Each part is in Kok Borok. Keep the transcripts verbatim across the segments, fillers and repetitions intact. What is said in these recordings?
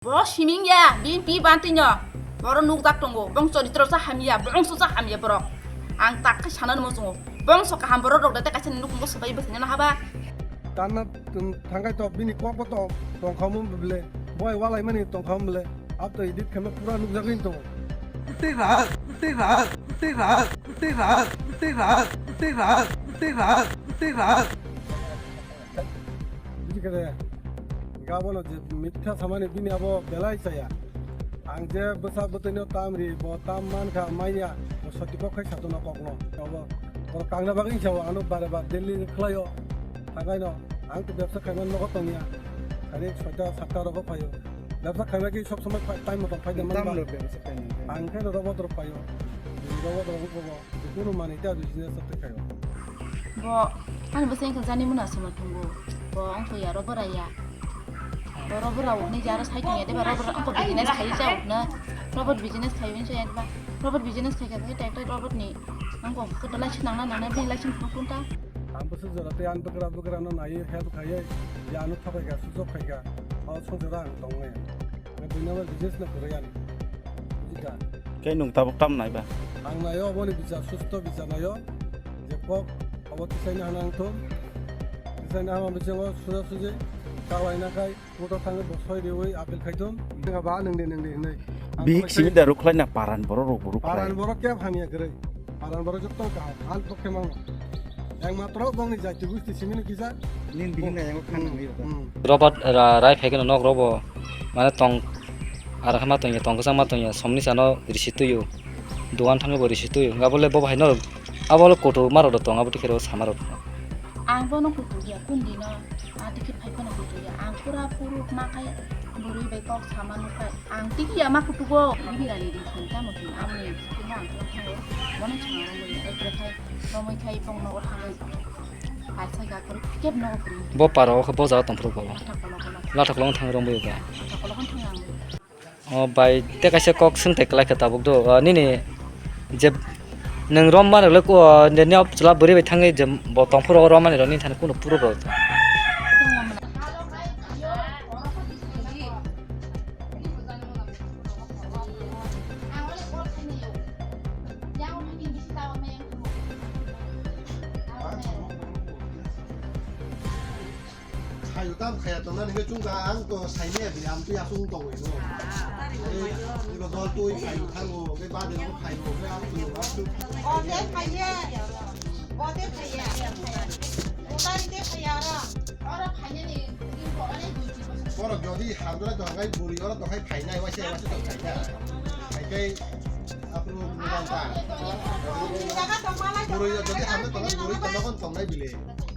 Bo siming ya, B N P bantino. Boro nukjak tongo, bong choritro sa hamya, bongso sa hamya borok. Ang tak khe sanani muchungo. Bongso kaham borok rok de kaisa nukhungo swbai bwthaina haba. Tanna thangai to bini kok bo to tongkhamu bele. Boi walai mani tongkhamu bele. Ab to edit khaima pura nukjagwi tongo. Tei rak, tei rak, tei rak, tei rak, tei rak, tei rak, tei rak, tei rak, tei rak. Bujikhe de, gabono je mitha samani bini abo belai chaya. Ang je bwsa bwtwino tam ri, bo tam mankha manya, bo soti kok khai satuna kokno. Abo, bo kangna bagwi sao, ano bare bar Delhi khlaio, thangkaino. Ang to bebsa khaima nogo tongya. Sari soita satta rogo phaio. Bebsa khaima ki sob somoi phai, time motom phai de manba. Tam lo bebsa khaima. Ang khe robot rok phaio. Robot rok ko bo. Kunu mani ta business ta khaio. Bo, ani bwsai wngkha jani muna sima thungo. Bo, ang to ya robot ya. Bo robot rok ni jaro sai tong ya de ba robot ang ko business khai ja na. Robot business khai win sa ya ba. Robot business khai khai ta ta robot ni. Ang ko ko license nang na nang na license ko kunta. Ang bwswk jora tei ang bwkra bwkra no nai help khai ya ano thapai ga sujok khai ga. O song jora ang tong nai. Ang business no kwrwi ani. Bujikha. Khe nwng tabuk tam nai ba? Ang naio oboni bichar, susto bichar naio. Je kok obo tisaini hana wngthung. Tisaini hama bisingo suja suji kaklaina khai, court-o thangwi bo soi riwi appeal khai thung. Wngkha ba nwng de, nwng de hinwi. Ang bihik simi da rukhlai na paran borok rok bo rukhlai. Paran borok khe hamya kwrwi. Paran borok joto kaham. Ang tokhe mangno. Ekmatro bongni jati gusti simino kisa. Nin bihik na yango khan nang liyo. Hmm. Robot ra-, rai phai kheno nok robo. Mane tong, ar khe ma tongya, tong kwchang ma tongya, somni sano risi tuyo. Dogan thangwi bo risi tuyo. Abo le bo bahai no, abo le koto ma rok tong, abo tikhe ro sama rok. Ang bono kutuk ya, kundi no, a tikhe phai phano kutuk ya. Ang pura puruk ma khai bwrwi bai kok sama nuk khai. Ang tikhe ya ma kutugo, bibirani di thun tamo thun, amo ni thun ang thun thango. Bono chwng ang bwrwi bai khai, romwi khai bong nogo thangwi. Hai sai ga kuru, kep nogo kuru. Bo paro khe bo jaga tong phuru bo. Lathak kolo kolo. Lathak kolo thang romwi ba. Lathak kolo thang ang. O bai, tei kaisa kok swngthai kwlai kha tabuk do. O, nini je nwng rom mani rwlai, o, nini o chwla bwrwi bai thangwi je bo tongphuru o rom mani rw nini thani kunu puro rw. Khayu tam khaya tongna nini chwng kha ang to saini ya bini amtwi asung tongwi no. Iba dol twi khayu thango, be bade no khayu, be amtwi asung. Ode khaya, ode khaya. Utari de khaya ra. Ora khaya ni, ni ko ane duti. Ora jodi hamdra to hangai buri, ora to hai phainai, waise, waise to phainai. Hai kai, apru mudan ta. Buri jodi hamdra to buri to nokon tongnai bile.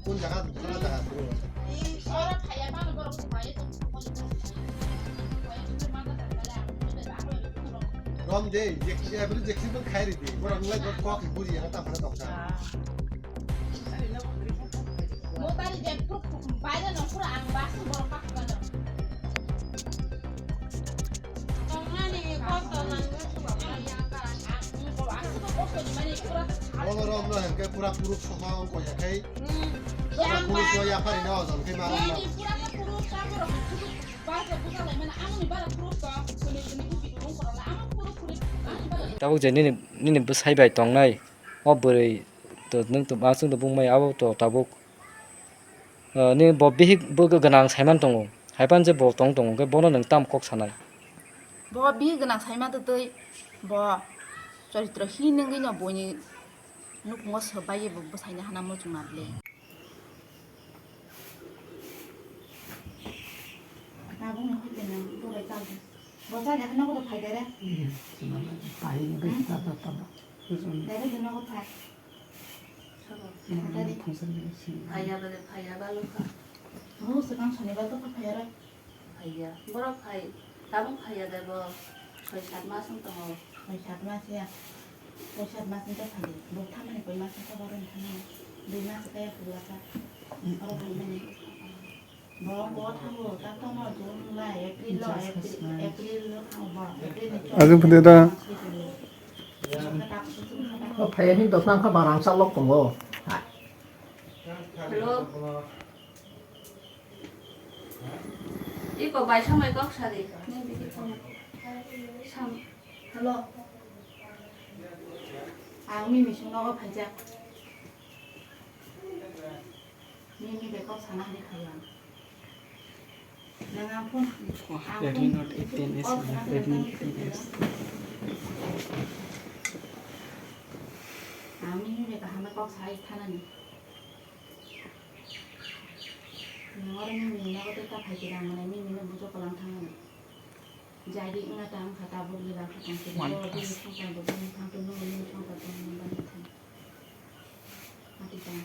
Kun jaga, kun jaga, bro? Rom de, jeksi, every jeksi pun khai ri de. Bro, nulai bro, kok buri ya, ta phana toksa. Mo tari de, pura, baire no, pura ang bas, bro, pak, bro. Tongnani kosto nang. Oro romno hwnkhe pura puruk sofa wng koi ya khai. Pura puruk no yapharina ojol khai ma romno. Tabuk je nini, nini bwsai bai tongnai, o bwrwi to nwng to aswk to bungmai abo to tabuk. O, ni bo bihik bo gwnang saiman tongo. Haipan je bo tong tongo, hwnkhe bono nwng tam kok sanai? Bo bihik gwnang saiman twtwi bo choritro hini wngwi no boini nukhungo swbai bo bwsaini hana muchungma bwle. Tabukno hwnkhe nwng bobai kal di. Bo chani hano bodo phai dere. Pai, bai, ta, ta, ta, ta. Dere di nogo phai. Phaiya bele phaiya balo kha. Bo swkang sonibar dopha phaiya rw. Phaiya. Borok phai. Tabuk phaiya de bo. Soi sat mas wng tongo. Soi sat mas ya. Soi sat mas wng khe phai di. Bo thamani koi mas wng kha borok ni thamani. Dui mas kaya phuru asa. Oro phaimani. Ajung phede da. O phaiya ni dosna kha barang salok tongo. Hello. Iko bai samai kok sari. Sam, hello. Ang Mimi sung nogo phaijak. Mimi bai kok sana hinwi phaiyo ang. Nang ang phone, ang Redmi phone Note eight ten S kok sana Redmi hinwi ten S. Ang Mimi bai kaham kok sai thanani. Nang oro Mimi nogo tei ta phai khe rang manai Mimi no bujo kolang thangnani. Jadi wngna ta wngkha tabuk ni rang kha tong khe bo bini songkar bo bini thang tong nung bini songkar tong nung bani thang. Mati tong.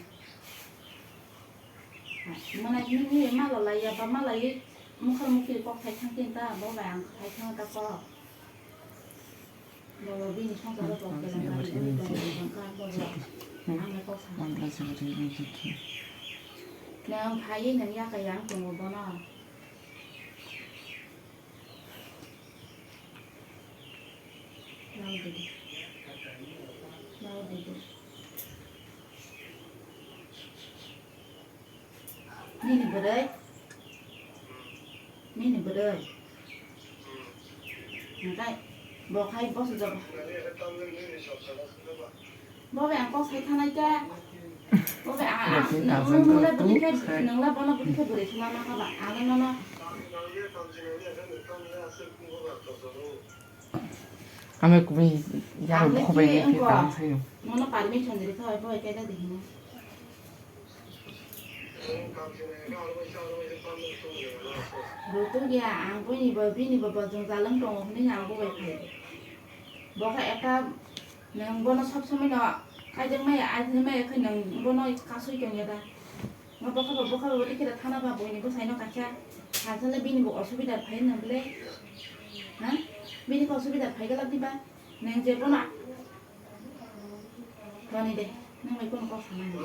Mana ni ni ma lo lai ya ba ma lai mukhar mukhi kok thai thang tin ta bo bai ang thai thang ta kok. Bo bo bini songkar bo kok khe lang bani tong tong kha bo bo. Ang kok sa. Nang phai nang ya ka yang tong bo no. Nini bwrwi? Nini bwrwi? Hwnkhe bo khai bosojak. Bo bai ang kok sai thanai khe. Bo bai a, a, Bo khe nung, nung le bwtwi khe, nung le bono bwtwi khe bwrwi khe ma ma kha ba. Ano nono. Ame kubui ya Ang le khobai khe ni khe wngkha. Tang sayo. Nono permission rikha bai bo khe da dihino. Rutuk ya, ang buini bo, bini bo bojong jalwng tongo hwnwi ang bo bai phai. Bo khe ekta nwng bono sob somoi no kaijakmaya, ajinmaya khe nwng bono kasui tongya da? Bo bokha bo, bokha bo, bwtwi khe da thana ba buini bwsai no kaisa, kaisa le bini bo osubida phai nang bwle? Ha? Bini khe osubida phai glak di ba? Nwng je bono Toni de, nang bai kono kok sanai.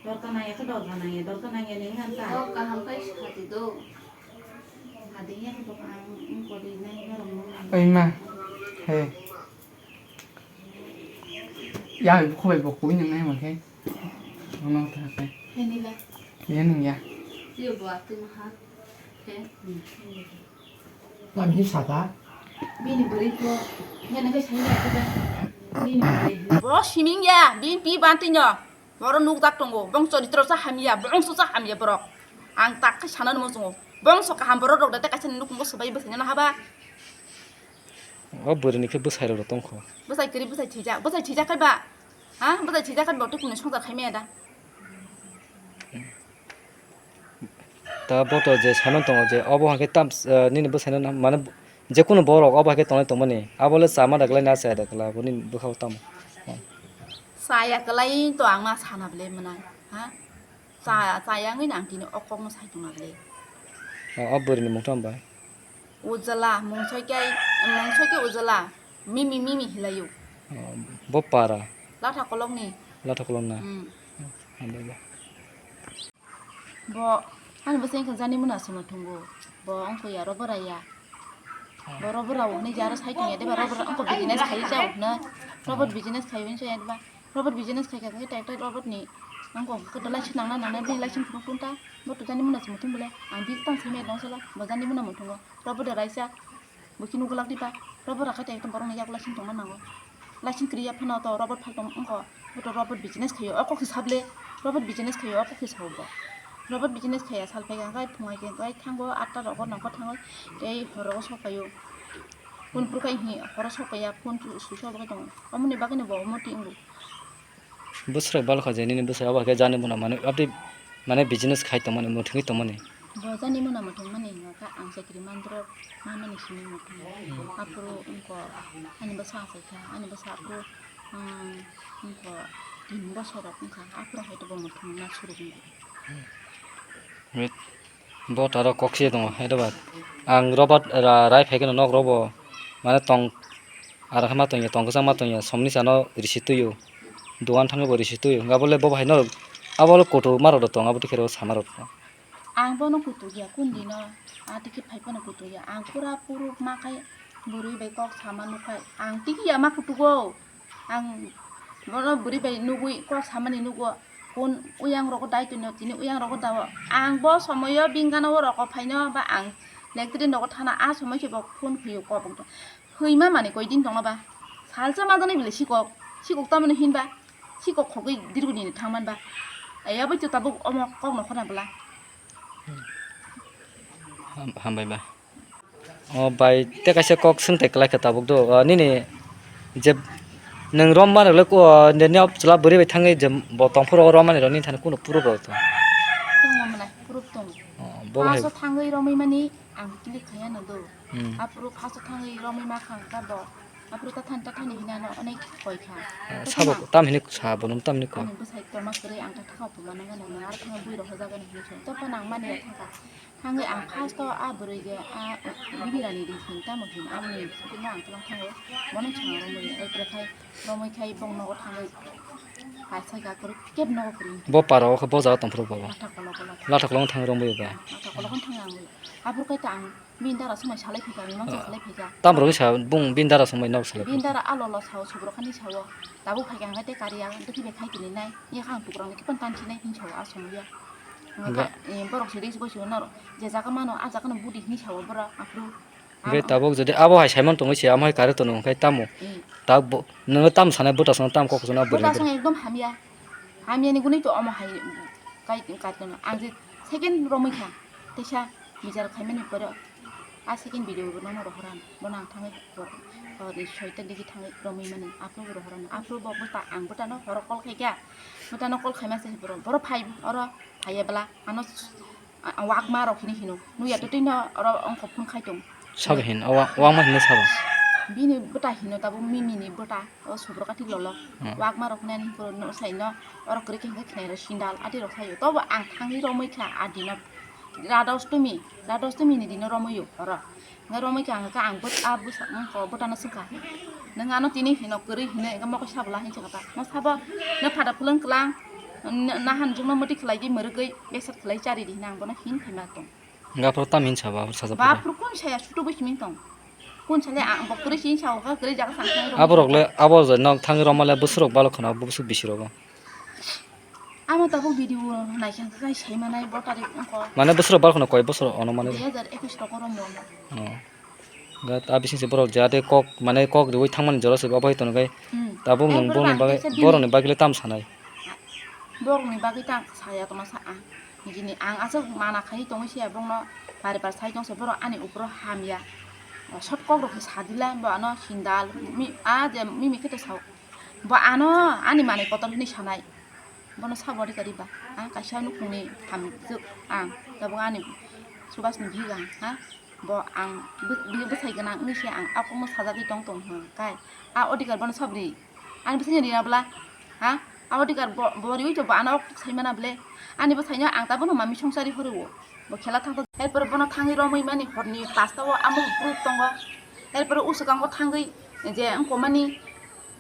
Dorkar nang ya khe dorkar nang ya, dorkar nang ya nang ngan ta. Kok kaham khai sadi do. Adi ya khe dokar ang, ang kodi nai norok nang. Oi ma, he. Ya, khobai bo kui nang nai ma khe. Ono ta khe. He ni ba. Ye nang ya. Yo bo atu ma ha. He. Hmm. Tamo khe saka. Bini bwrwi khe, heno khe sai ya khe ba. Bini bwrwi. Bo siming ya, bini pi bantwi no. Boro nukjak tongo, bong choritro sa hamya, bongso sa hamya borok. Ang tak khe sanani muchungo. Bongso kaham borok rok da tei kaisa ni nukhungo swbai bwsai nana haba. O bwrwi ni khe bwsai rok tongkho. Bwsai kwrwi bwsai thwijak, bwsai thwijak khe ba. Ha? Bwsai thwijak khe bo tei kunu songjar khai maya da. Ta bo to je saimano tongo je obo hai khe tam, eh, nini bwsaino na, mane je kunu borok obo hai khe tongnai tongmani, abo le chama da glai na chaya da glai, abo nini bwkha o tamo. Chaya glai to ang ma sana bwle mwnai, ha? Cha-, chaya wngwi no ang tini o kokno sai tongna bwle. O, o bwrwini mung tamo bai? Ujala, mungsoi khe, mungsoi khe Ujala, Mimi, Mimi hilaio. O, bo para? Latha kolokni. Latha kolokna? Hmm. Hambai bo. Bo, ani bwsai wngkha Jani Muna se muthungo. Bo wngkha ya, robot raya. Bo robot rao hwnwi je aro sai tongya de ba, robot wngkha business khai ja hwnwi. Robot business khai hwnwi sa ya de ba. Robot business khai kha khe tai tai robot ni wngkha khe to license nangna nangna bini license phuru kunta. Bo to Jani Muna se muthung bole. Ang bik tang simi dong sala. Bo Jani Muna muthungo. Robot de raisa. Bo khe nugulak diba, robot rok khe tei borok ni yago license tongma nango. License kwrwi ya phano to robot phai tong wngkho. Bo to robot business khaio, o kok se sable, robot business khaio, o kok se sao bo. Robot business khaiya sal phai khe phungai khe thango, atta rogo nongkhor thango, tei horo sok phaio. Phone phuru khai hi horo sok phaiya, phone switch off khai tongo. Omoni bagwi no bo omo twi wngo. Bwswrok balo kha je nini bwsai obo hai khe Jani Muna mane abdi mane business khai tongmani, muthungwi tongmani. Bo Jani Muna muthungmani hwnkha ang chakri mandrok mamani simi muthung. Aphuru wngkha ani bwsa achaikha, ani bwsa aphuru, um, wngkha tin bosor rok wngkha, aphuru hai to bo muthungna surugwi. Bo taro kok se tongo, hai rw ba. Ang rw ba ra-, rai phai kheno nok rw bo, mane tong, ara khe ma tong ya, tong kwchang ma tong ya, somni chano risi twi o. Dogan thangwi bo risi twi o. Abo le bo hai no, abo le kutu ma rw tong, abo tikhe rw sama rw tong. Ang bono kutu ya, kun dino, a tikhe phai phano kutu ya. Ang pura puruk ma khai bwrwi bai kok sama nuk khai. Ang tiki ya ma kutu go. Ang bono bwrwi bai nugwi kok samani nugo. Phone uyang rogo dai tongno, tini uyang rogo dao. Ang bo somoyo bini gana o roko phaino ba ang lectri nogo thana a somoi khe bo phone huyo kobok do. Huima mani koi din tongno ba. Salsa ma jani bile sikok. Sikok tamani hinba. Sikok khogwi dirgo nini thangman ba. Aya bai to tabuk omo kok no khona bwla. Ham-, hambai ba. O bai, te kaisa kok swng tai kwlai kha tabuk do. O nini je nwng rom ma rwlai ko, nini o chwla bwrwi bai thangwi je bo tongphuru o rom mani rok nini thani kunu proof rok tong? Tongo mwnai, proof tongo. O, bo hai. First o thangwi romwi mani ang click khaiya no do. Hmm. Aphuru first o thangwi romwi ma khang kha bo. Aphuru ta thani ta thani hinano onek koi kha. O, sabo tam hini sa, bo nung tam hini ko. Ani bwsai tongma kwrwi ang ta thakao puma nang gana nang ar thangwi bui rok hojaga ni hinwi song. To pa nang mani ya thangkha. Thangwi ang first o a bwrwi ge a bini rani ri hin tamo hin amoni bini ang tlang thango. Bono chwng romwi ai bwrwi khai romwi khai bong nogo thangwi paisai ga kwrwi keb nogo kwrwi. Bo para o khe bo jaga tongphuru baba. Latha kolok kolok. Latha kolok thang romwi ba. Latha kolok thang ang. Aphuru kai ta ang bini dara swmai salai phika ang nang salai phika. Tam romwi sa bung bini dara swmai nok salai. Bini dara alo lo sao subro khani sao. Tabuk phai kha ang te kari ang dukhi bai khai tini nai. Ye khang tukrang ni kipan tan sinai hin sao a somya. Nga, eh, borok se ris goi se naro. Je jaga mano, a jaga no budi hini sao bora, aphuru. Hingke abo tabuk jodi abo hai Simon tongwi se, amo hai kare tono, hingke tamo? Eh. Tabuk, nongo tam sanai, buta sanai, tam kok sanai, bwrwi. Buta sanai ekdom hamya. Hamya ni guni to omo hai kai, kai tono. Ang je second romwi kha, teisa bichar khaimani pore, a second video bo nono rohoran, bono ang thangwi por, por ni soita digi thangwi romwi mani, aphuru rohoran, aphuru bo buta, ang buta no horo call khai kha, buta no call khaima se borok, borok phai, oro phaiya bwla, ano A, a, wakma rok hini hino. Nuya to tino oro ongkho phone khai tong. Sabo hin, o wa-, wakma hino sabo. Bini bwta hino tabuk mimi ni bwta, o subro kati lolo. Hmm. Wakma rok nani hino no sai no, oro kwrwi khe hwnkhe khnai rok sindal ati rok sayo. Tobo ang thangwi romwi kha a dino. Radostumi, radostumi ni dino romwi o oro. Ngai romwi kha ang kha ang bwt-, a bwsa-, wngkha bwtano swngkha. Nwng ano tini hino kwrwi hinwi wngkha mokol sabwla hinwi swngkha ta. Mo sabo, no phada phwlwng kwlang, n-, nahan jwngno mwtwi khwlaigwi mwrwgwi besat khwlai chari di hinwi ang bono hin phaima tong. Hwnkha aphuru tam hin sabo, aphuru sajak Ba phuru. Aphuru kun saya sutu bwi simi tong. Kun sale ang bo kwrwi sini sao kha kwrwi jaga sang thangwi romwi. Aborok le, abo je nok thangwi romale bwswrok balok khwna bwswk bisi rogo. Amo tabuk video naikha khe sai manai bo tarik wngkha. Mane bwswrok balkhano koi bosor ono mane? Dui hazar ekush rok oro mo. Oh. Ga ta bising se borok jate kok mane kok riwi thangmani jora se obo hai tono kai. Hmm. Tabuk nwng borokni bagwi, borokni bagwi le tam sanai? Borokni bagwi ta saya tongma sa ang. Nini ang aswk mana khai tongwi se bongno pari pari sai tong se borok ani upro hamya. Sot kok rok khe sadila bo ano sindal mi a je mimi khe to sao. Bo ano ani manwi kotor hwnwi sanai. Bono sabo rika riba. Ang kaisa nukhungni hamjwk ang. Tabuk ani Subasni bihik ang, ha? Bo ang bw-, bihik bwsai gwnang wngwi se ang a kokno sajagwi tong tong hwn kai. A odhikar bono sabo ri. Ani bwsaino rina bwla, ha? A odhikar bo, bo riwi to bo ano o kok sai mana bwle. Ani bwsaino ang ta bono mami songsari horo. Bo khela thangto. Erpore bono thangwi romwi mani horni pasta o amo proof tongo. Erpore uswkango thangwi je wngkomani,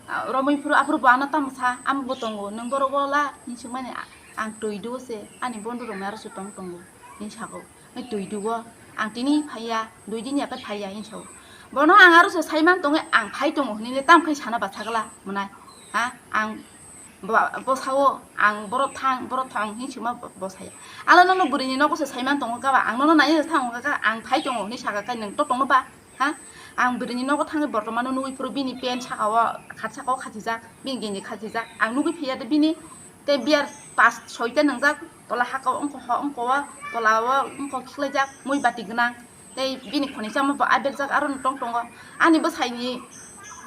ah, romwi phuru aphuru bo ano tamo sa, amo bo tongo, nwng borok o la hinwi swngmani, a-, ang twi duo se, ani bondhu rok mai aro se tong tongo hinwi sako. Ai twi duo, ang tini phaiya, dui din ya khe phaiya hinwi sao. Bono ang aro se saiman tongwi ang phai tongo hinwi le tamo khai sana bacha gla mwnai, ha, ang Bo, bo sao, ang borok thang, borok thang, hinwi sima bo, bo saya. Ano nono bwrwini nogo se saiman tongo kaba, ang nono naiya thang kha, ang phai tongo hinwi saka kha, nwng to tongno ba, ha? Ang bwrwini nogo thangwi bortomano nugwi phuru bini pant saka o, khat saka o khachijak, bini genji khachijak, ang nugwi phiya de bini, tei biar pas soita nwngjak, tola haka o wngkha, wngkha o, tola o wngkha khiklaijak, mui bati gwnang. Tei bini khoni chama bo a berjak aro no tong tongo. Ani bwsaini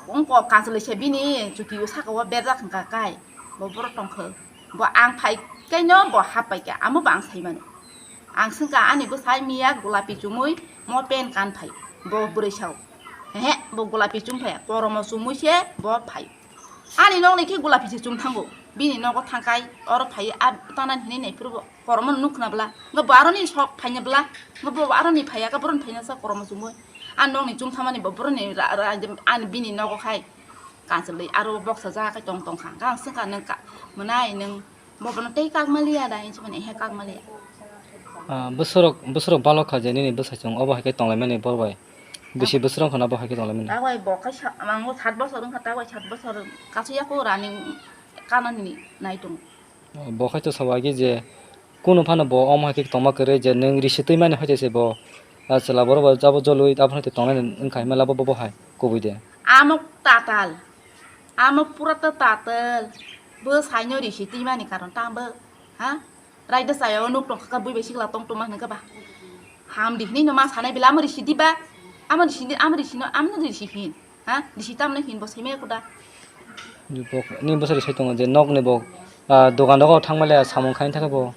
wngkok kanchwlwi se bini chuti o saka o berjak wngkha kai. Bo borok tongkha. Bo ang phai kaino bo hap pai kha. Amo bo ang sai mano. Ang swngkha ani bwsai miya gulapi chumui mo pen kan phai. Bo bwrwi sao. He, bo gulapi chum phai. Koromo chumui se bo phai. Ani nokni khe gulapi se chum thango. Bini nogo thangkai, oro phai a tanani hinwi nai phuru bo. Koromo nuk khna bwla. Nga bo aroni sok phaina bwla. Nga bo aroni phaiya ka boron phaina sa koromo chumui. Ani nokni chum thamani bo boroni ra, ra, ani bini nogo khai. Kanchwlwi aro boksa ja kai tong tong kha. Ang swngkha nwng ka, mwnai nwng bo bono tei kak maliya da hinwi sumani he kak maliya. Ah, bwswrok, bwswrok balok kha je nini bwsai chwng obo hai khe tonglaimani bor bai. Bisi bwswrok khana bo hai khe tonglaimani. Tabuk bo kaisa, ang o sat bosor wngkha, tabuk sat bosor kasu yaku running kanani nai tongo. Bo khai to sabo agi je kunu phano bo omo hai khe tongma kwrwi je nwng risi twi mani hai se bo, ah, chwla borok bo jabo jolwi abo hai tongnai wngkha himla bo bo hai kubui de. Amo tatal, amo pura ta tatal, bo saino risi twi mani karon tang bo, ha? Raida saya o nuk tong kha bui bai sikla tong tong ma hwnka ba. Ham di hini no ma sanai bela amo risi di ba, amo risi di, amo risi no, amo risi hin. Ha? Risi tamno hin bo seme kuda. Ni bok, ni bosari sai tongo je nok ni bok, ah, dogan rogo thangmale samung khaini thangkhe bo.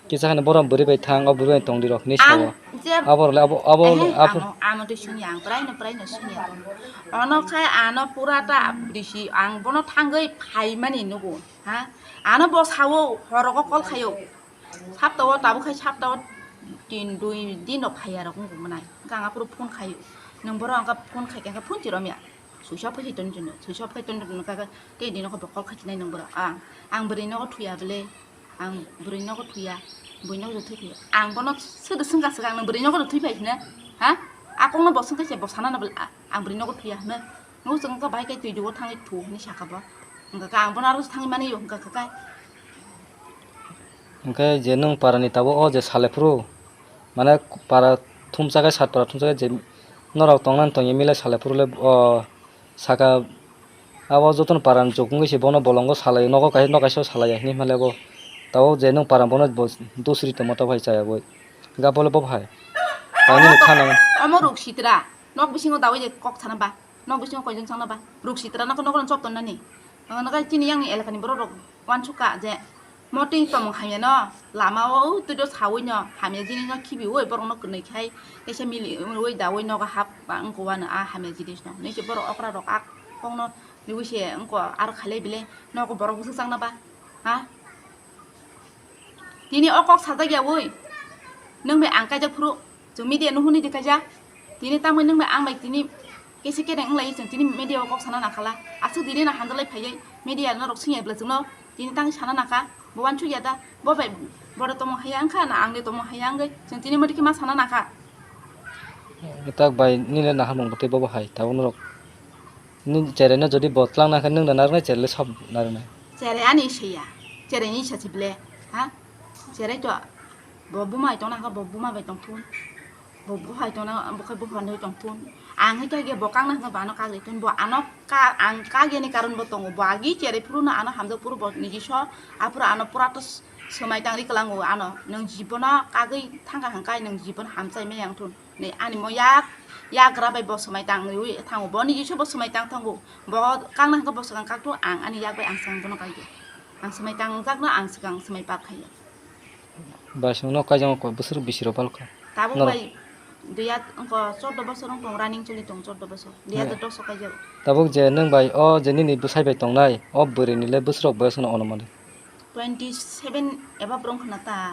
Kisa khani borom bwrwi bai thang, o bwrwi bai tong di rok ni sao. Ang je Abo rok le abo, abo le Ehe, abo. Amo, amo twi sungya, ang prai no, prai no sungya. Ono khai ano pura ta risi, ang bono thangwi phaimani nugo. Ha? Ano bo sao horogo call khayo. Saptao tabuk khai saptao tin dui din rok phaiya rok wngkha mwnai. Hwnkha ang aphuru phone khaio. Nwng borok hwnkha phone khaikha hwnkha phone chiromya. Switch off khai ton ton, switch off khai ton ton hwnkha khe tei dino khe bo call khai chinai nwng borok. Ang, ang bwrwi nogo thuya bwle. Ang bwrwi nogo thuya. Bwrwi nogo thwi thuya. Ang bono sodo swngkha swkang nwng bwrwi nogo thwi phai hino. Ha? Akongno bo swngkha se bo sana na bwle. Ang bwrwi nogo thuya hino. Nwng chwng khe bahai khe twi dugo thangwi thu hwnwi sakha bo. Hwnkha khe ang bono aro thangwi mani yo hwnkha khe kai. Hwnkhe je nwng parani tabuk o je salai phuru, mane para thumsa khe sat para thumsa khe je norok tongnani tongya milai salai phuru le o saka abo jotono parani jukungwi se bono bolongo salai nogo kaisa nogo kaisa salai ya hinwi hwnle bo tabuk je nwng para bono bo dusri tongma tabuk hai chaya bo hwnkhe abo le bo hai. Kainwi khana. Omo ruk sitra nok bisingo dawi je kok sana ba. Nok bisingo koijon chang naba? Ruk sitra no, nogo chop ton nani. Ang no chini yang ni elaka ni borok rok wansuk ka je motwi tongmung hamya no lama o twi do sawi no hamya jini no khibi oi borok no kwnwi khai kaisa mili oi da oi nogo hap ba wngko wano a hamya jinis no. Nai se borok okra rok a kok no riwi se wngko aro khalai bile nogo borok bwswk chang naba? Ha? Tini o kok sajak ya oi. Nwng bai ang kaijak phuru, chwng media no hwnwi di kaijak. Tini tamo nwng bai ang bai tini kesi kereng wng lai chwng tini media o kok sana nakhala. Aswk tini no handalai phaiwi media no rok swngya bwla chwngno tini tang sana nakha. Bo wansuk ya da, bo bai bodo tongmung haya wngkha na ang de tongmung haya wngwi chwng tini modi khe ma sana nakha. Tak bai nini naharmung bo tei bobo hai tabuk norok. Nini cherai no jodi bo twlang na khe nwng da narwknai cherai le sab narwknai. Cherai ani se ya. Cherai ni sa se ble. Ha? Cherai to bo buma bai tong na khe bo buma bai tong thun. Bo buhai tong na bo khe buha noi tong thun. Ang hai khe bo kang na khe bo ano kagri thun. Bo ano ka ang kagya ni karon bo tongo. Bo agi cherai phuru no ano hamjak phuru bo niji so aphuru ano pura to s- swmai tang ri kwlango ano. Nwng jibono kagwi thang kha hwnkhe nwng jibono hamchai maya wng thun. Ni ani mo yak, yagra bai bo swmai tang riwi thango. Boni isu bo swmai tang thango. Bo kang na hwnkhe bo swkang kak thu ang ani yak bai ang swkang bono kak di. Ang swmai tang jakno ang swkang swmai pak khaio. Bai swkang no kaijak ko bwswk bisi rok palkha. Tabuk bai duya wngkha chordo bosor wng tong running choli tong chordo bosor. Duya da doso kaijak. Tabuk je nwng bai o je nini bwsai bai tongnai o bwrwi ni le bwswk rok boyos no ono mani. Twenty seven eba borok khna ta.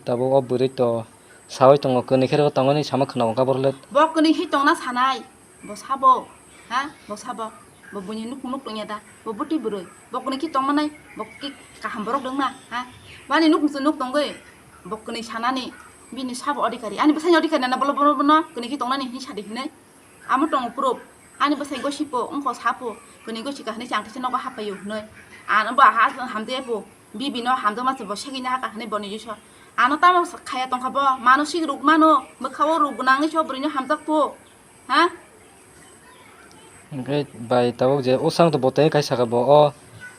Tabuk o bwrwi to sawi tongo, kwnwi khe rw tongmani sama khwna o gabor le. Bo kwnwi khe tongna sanai, bo sabo, ha, bo sabo, bo buini nuk nuk tongya da, bo bwtwi bwrwi, bo kwnwi khe tongmanai, bo khe kaham borok dwngma, ha, bani nuk nuk tongwi, bo kwnwi sanani, bini sabo odikari, ani bwsani odikari nana bolo bolo bono kwnwi khe tongnani hinwi sadi hinwi. Amo tongo proof. Ani bwsai gosi po, wngkha sa po, kwnwi gosi kahini chang thisa nogo hapaio hinwi. Ano bo aha hamjaya po, bibi no hamjakma se bo segini haka hinwi boni jiso. Ano tamo khaya tongkha bo, manosik ruk mano, bwkha o ruk gwnangwi so bwrwi no hamjak po. Ha? Hwnkhe bai tabuk je usang to botei kai saka bo o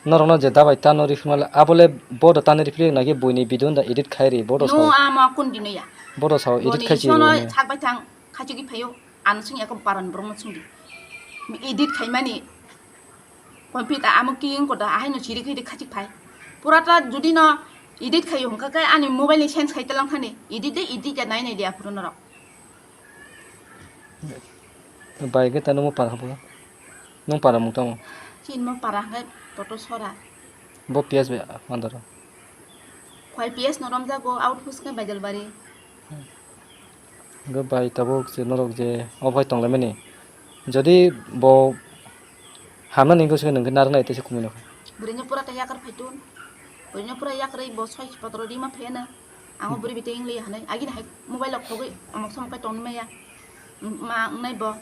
norok no je dabai tano rifrima le abo le bodo tano rifri nagi buini video da edit khai ri bodo No sao. Amo kun dino ya. Bodo sao edit Boni khai si jiso no rifrima. Sak bai thang. Khachigwi phaio, ano chwng eko paran borokno chwngdi. Edit khaimani, computer amo ki wngkha da, ahaino chiri khaidi khachik phai. Pura ta jodi no edit khaio hwnkha khe ani mobile ni sense khai talang thani. Edit de edit ya nai nai de aphuru norok. Bai khe ta nungmo para habo. Nung para mung tamo? Chini mo para hwnkhe Toto Sora. Bo P S bai andaro. Khwai P S no romjago, out house khe Baijalbari. Hwnkhe bai tabuk je norok je obo hai tonglaimani. Jodi bo hamnani wngkhe swkhe nwng khe narwknai tei se kumui nokha. Bwrwino pura ta yakar phaitun. Bwrwino pura yakarwi bo soi potro rima pheno. Ang o bwrwi bete wng liya hwnwi. Agini hai mobile rok khogwi omok somok khe tongwi maya. Ma wngnai bo.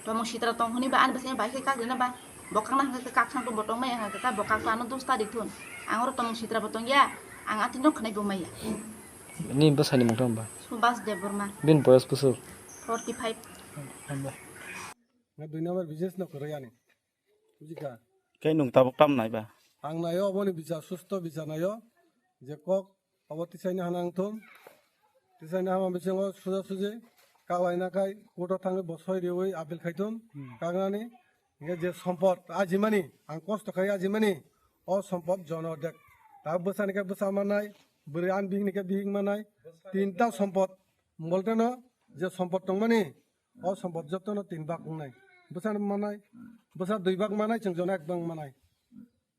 Tongmung sitra tong hwnwi ba ani bwsai bai khe kagwino ba. Bo kakna hwnkhe kaksa tong bo tongmaya hwnkhe bo kaksa ano dos tarik thun. Ang oro tongmung sitra bo tongya, ang atino khwnai bo maya. Ni bwsani mung tong ba? Subhas Debbarma. Bin boyos bwswk? Forty five. Nga dui number business no kwrwi ani. Bujikha? Khe nwng tabuk tam nai ba? Ang nayo oboni bichar, susto bichar nayo. Je kok obo tisaini hana wngthum. Tisaini hama bisingo suja suji kaklaina khai court-o thangwi bo soi riwi appeal khaithum. Hmm. Kaknani hingke je sompot ajimani, ang kosto khai ajimani, o sompot jono dek. Ta bwsani khe bwsa manai, bwrwi ani bihikni khe bihik manai. Tinta sompot, bolteno je sompot tongmani, o sompot jotono tin bak wngnai. Bwsa manai, bwsa dui bak manai, chwng jono ek bak manai.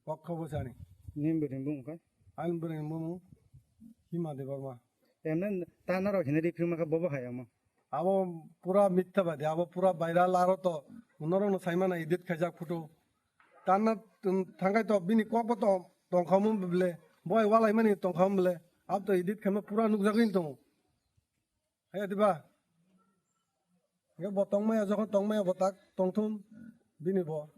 Kok kho bwsani. Nini bwrwini bumung khe? Ani bwrwini bumung Hima Debbarma. Emne ta norok hini riphi ma khe bobo hai omo? Abo pura mitha badi, abo pura viral aro to norokno saimana edit khaijak photo. Tanna, um, thangkai to bini kokbo to tongkhamu bele, boi walaimani tongkhamu bele. Abo to edit khaima pura nukjagwi tongo. Hai diba? Hingke bo tongmaya, jokhon tongmaya bo tak tongthum bini bo.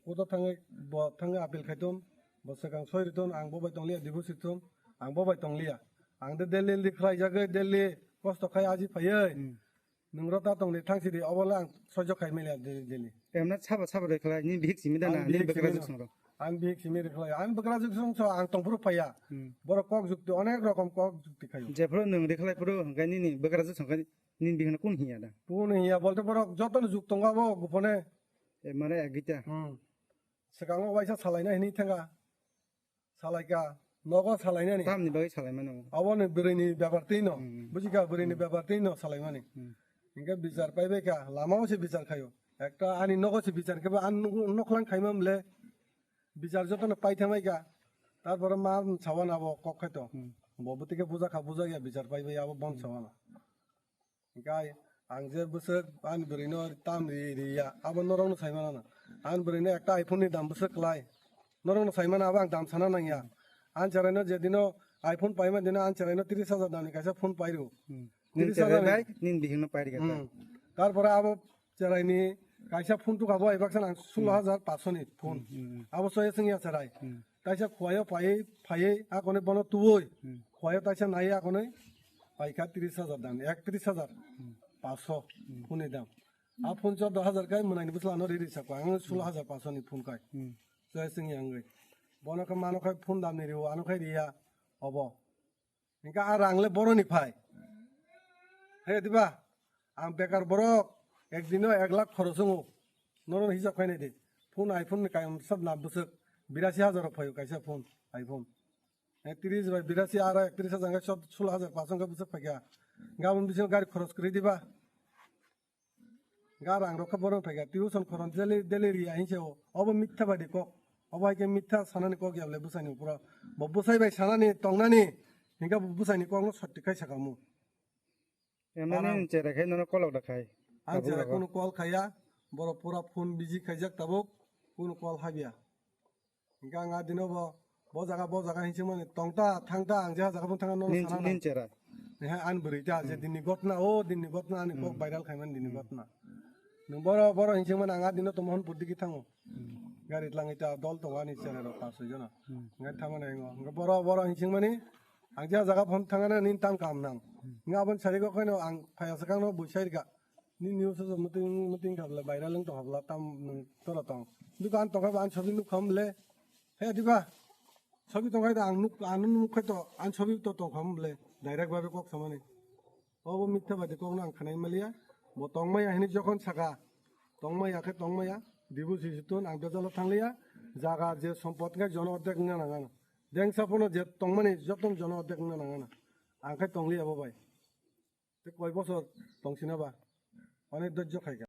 Court-o thangwi bo thangwi appeal khaithum, bo swkang soi rithum, ang bo bai tongliya, divorce rithum, ang bo bai tongliya. Ang de Delhi Delhi khlaijagwi, Delhi kosto khai aji phaiwi. Hmm. Nwng rota tongdi thangsidi, obo le ang soijo khai manya Delhi Delhi. Emna sabo sabo de khlai, ni bihik simi da na, Ang ni bihik bwkrajwk simi songro. Ang bihik simi rikhlai, ang bwkrajwk songso ang tongphuru phaiya. Hmm. Borok kok jukti, onek rokom kok jukti khayo. Jephuru nwng rikhlai phuru hwnkhe nini bwkrajwk songkhe nini bihikno kun hiya da? Kun hiya bolte borok jotono juk tongo abo gupone. E mare agita. Hmm. Swkango waisa salaina hinwi thanga. Salaika, nogo salainani. Tamni bagwi salaimano? Aboni bwrwini bepar twi no. Hmm. Bujikha, bwrwini Hmm. bepar twi no salaimani. Hmm. Hingke bichar paibaikha, lamao se bichar khayo. Ekta ani nogo se bichar khe bo ani nuk-, noklang khaima mle. Bichar jotono paithamaikha. Tarpore ma sawana abo kok khaito. Hmm. Bo bwtwi khe bujakha, bujakya bichar paibai abo bon Hmm. sawana. Hingkai ang je bwswk ani bwrwino tam ri, riya, abo norokno saimano na. Ani bwrwino ekta iPhone ni dam bwswk klai. Norokno saimano abo ang dam sana nangya. Ani cheraino jedino iPhone paima dino ani cheraino tris hajar damni kaisa phone pairu. Hmm. Tris hajar ni. Nini cherai bai, nini bihikno pairikha ta. Hmm. Tarpore abo cheraini kaisa phone tukha bo ai baksa ang sulo hajar paso ni phone. Hmm, hmm, hmm. Abo soya sengya cherai. Hmm. Taisa khuayo phaiwi, phaiwi, akonwi bono tuwi. Hmm. Khuayo taisa naiwi akonwi paikha tris hajar dan, ektris hajar Hmm. paso Hmm. phone ni dam. A phone chordo hajar kai mwnaini bwsla ano riri sakha, ang sulo hajar paso ni phone kai. Hmm. Soya sengya wngwi. Bono khe mano khai phone dam ni riwo, ano khai riya, obo. Hingke a rang le boroni phai. Hai diba? Ang bekar borok, ek dino ek lakh khoros wngo. Norok hisab khainai di. Phone iPhone ni kayam sab na bwswk birasi hajar rok phaio kaisa phone, iPhone. Eh, tris bai birasi aro ektris hajar hingke sot-, sulo hajar paso hingke bwswk phaikha. Gabon bisingo gari khoros kwrwi diba? Ga rang rok khe bono phaikha, tuition khoron daily, daily riya hinse o. Obo mitha bai de kok. Obo hai khe mitha sanani kok ya bwle bwsai ni upro. Bo bwsai bai sanani tongnani, hingke bo bwsai ni kok no soti khai saka mu. Emani Aram. Ni chera khai nono kolok da khai. Ang Tabuk chera rogo. Kunu call khaiya, borok pura phone busy khaijak tabuk, kunu call habya. Hingke ang a dino bo, bo jaga, bo jaga hinse mani tongta, thangta, ang je ha jaga phano thangna nono Nin, sana na. Nin chera. Ehe, ani bwrwi ta, je Hmm. dinni gotna, o dinni gotna, ani kok Hmm. viral khaimani dinni Hmm. gotna. Nwng boro, boro hinse mani ang a dino tomohon pur digi thango. Hmm. Gari tlangwi ta dol tongo ani chera rok pas soi jona. Hmm. Ngai thangmani ang o. Hingke boro, boro hinse mani, ang je ha jaga phano thangna nin tam kam nang. Hmm. Hingke aboni sari kok khaino ang phaiya swkang no bui sai rika. Ni news o meeting, meeting khabla viral wng tong habla tam nwng toro tong. Dukan tong kha ba ang sobi nuk kham le. He diba? Sobi tong khai da ang nuk, ang nuk khai to, ang sobi to tong kham le. Direct babe kok samani. Obo mitha bai de kok no ang khanai maliya. Bo tong maya hini jokhon saka. Tong maya khe tong maya. Dibu si si tun ang bejalo thang liya. Jaga je sompot khe jono ordek wngna nang ano. Dengsa pono je tong mani joton jono ordek wngna nang ano. Ang khe tong liya bo bai. Te koi bosor tong sina ba? Onek dojjo khai kha.